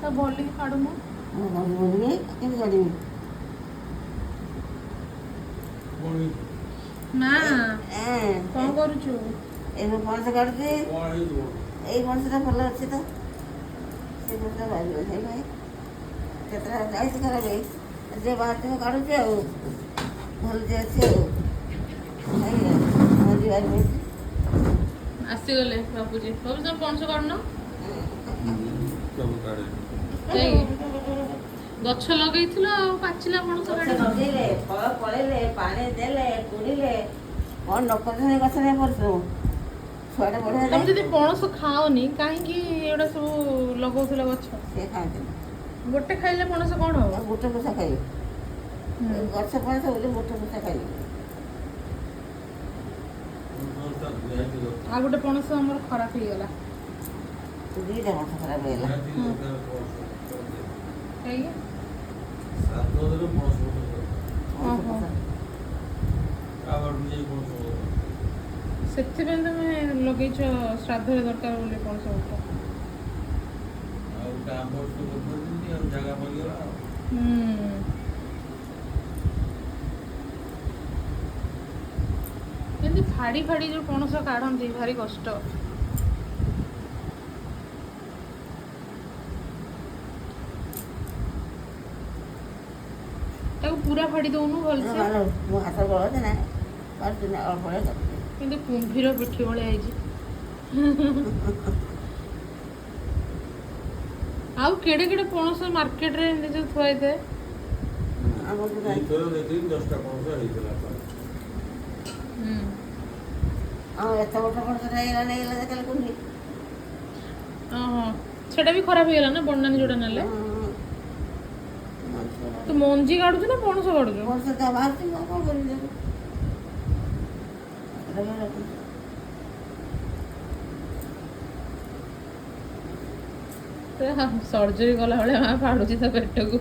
ତା ଭଲିକି କାଢୁନୁ। ମୁଁ କାଢ଼ିବି କେମିତି କାଢ଼ିବି? ମା, କଣ କରୁଛୁ? ଏବେ ପଣସ କାଢୁଛି। ଏଇ ପଣସଟା ଭଲ ଅଛି ତ, ସେ ପଣସଟା ବାହାରିବ ସେଇ ଭାଇ କେତେଟା ଯାଇଛି ଖରାପ। ଯେ ବାହାରିଛି ମୁଁ କାଢୁଛି, ଆଉ ଭଲ ଯେ ଅଛି ଆଉ ମଞ୍ଜି ବାହାରି ପଡୁଛି। ଆସିଗଲେ ବାପୁଜୀ। ବାପୁଜୀ, ତମେ ପଣସ କାଢୁନ? ସବୁ କାଢେ। କାହିଁକି? ଗଛ ଲଗେଇଥିଲ ଆଉ ପାଚିଲା ପଣସ ଗଛ କାଢିବ? ଲଗେଇଲେ, ଫଳ ଫଳିଲେ, ପାଣି ଦେଲେ, କୁଡ଼ିଲେ, କଣ ନ କରୁଛନ୍ତି ଗଛରେ ପରିଶ୍ରମ? ଛୁଆଟା ବଢିଆ। ତମେ ଯଦି ପଣସ ଖାଅନି, କାହିଁକି ଏଗୁଡ଼ା ସବୁ ଲଗଉଥିଲ ଗଛ? ସେ ଖାଆନ୍ତିନି। ଗୋଟେ ଖାଇଲେ ପଣସ କଣ ହବ? ଆଉ ଗୋଟେ ପଇସା ଖାଇବେ ଗଛ ପଣସ ବୋଲି ଗୋଟେ ପଇସା ଖାଇବେ। ଆଉ ଗୋଟେ ପଣସ ଆମର ଖରାପ ହେଇଗଲା। ଦୁଇଟା ପଣସ ଖରାପ ହେଇଗଲା। କାହିଁକି? ସାତ ଦିନ ପଣସ। ପଣସ ପଣସ। କାହା ଯାଇ ପଣସ? ସେଥିପାଇଁ ତମେ ଲଗେଇଛ, ଶ୍ରାଦ୍ଧରେ ଦରକାର ବୋଲି ପଣସ ପତ୍ର। ଆଉ ଗୋଟେ ଆମ୍ବ କରିଦେଇଛନ୍ତି, ଆଉ ଜାଗା ମରିଗଲା ଆଉ। ଏମିତି ଫାଡ଼ି ଫାଡ଼ି ଯୋଉ ପଣସ କାଢନ୍ତି, ଭାରି କଷ୍ଟ। ତାକୁ ପୁରା ଫାଡ଼ି ଦଉନୁ ଭଲସେ। ଭଲ, ମୋ ହାତ ବଳ ଅଛି ନା, ପାରୁଛି ନା, ଅଳ୍ପ କାଟୁଛି। କିନ୍ତୁ କୁମ୍ଭୀର ପିଠି ଭଳିଆ ହେଇଛି। ଆଉ କେଡ଼େ କେଡ଼େ ପଣସ ମାର୍କେଟରେ ଏମିତି ଯୋଉ ଥୁଆ ହେଇଥାଏ। ଆମର ତ ଏଇଥର ଦେଖିଲି 10ଟା ପଣସ ହେଇଥିଲା ଥରେ। ଆଉ ଏତେ ବଡ଼ ପଣସଟା ହେଇଗଲା, ନେଇଗଲା ଦେଖିଲେ କୁମ୍ଭୀ। ଓହୋ, ସେଟା ବି ଖରାପ ହେଇଗଲା ନା, ବଡନାନୀ ଯୋଉଟା ନେଲେ? ତୁ ମଞ୍ଜି କାଢୁଛୁ ନା ପଣସ କାଢୁଛୁ? ପଣସ ତ ବାହାରୁଛି, ମୁଁ କଣ କରିବି ତାକୁ? ରଖୁଛି। ସର୍ଜରୀ କଲା ଭଳିଆ ମା ଫାଡୁଛି ତା ପେଟକୁ।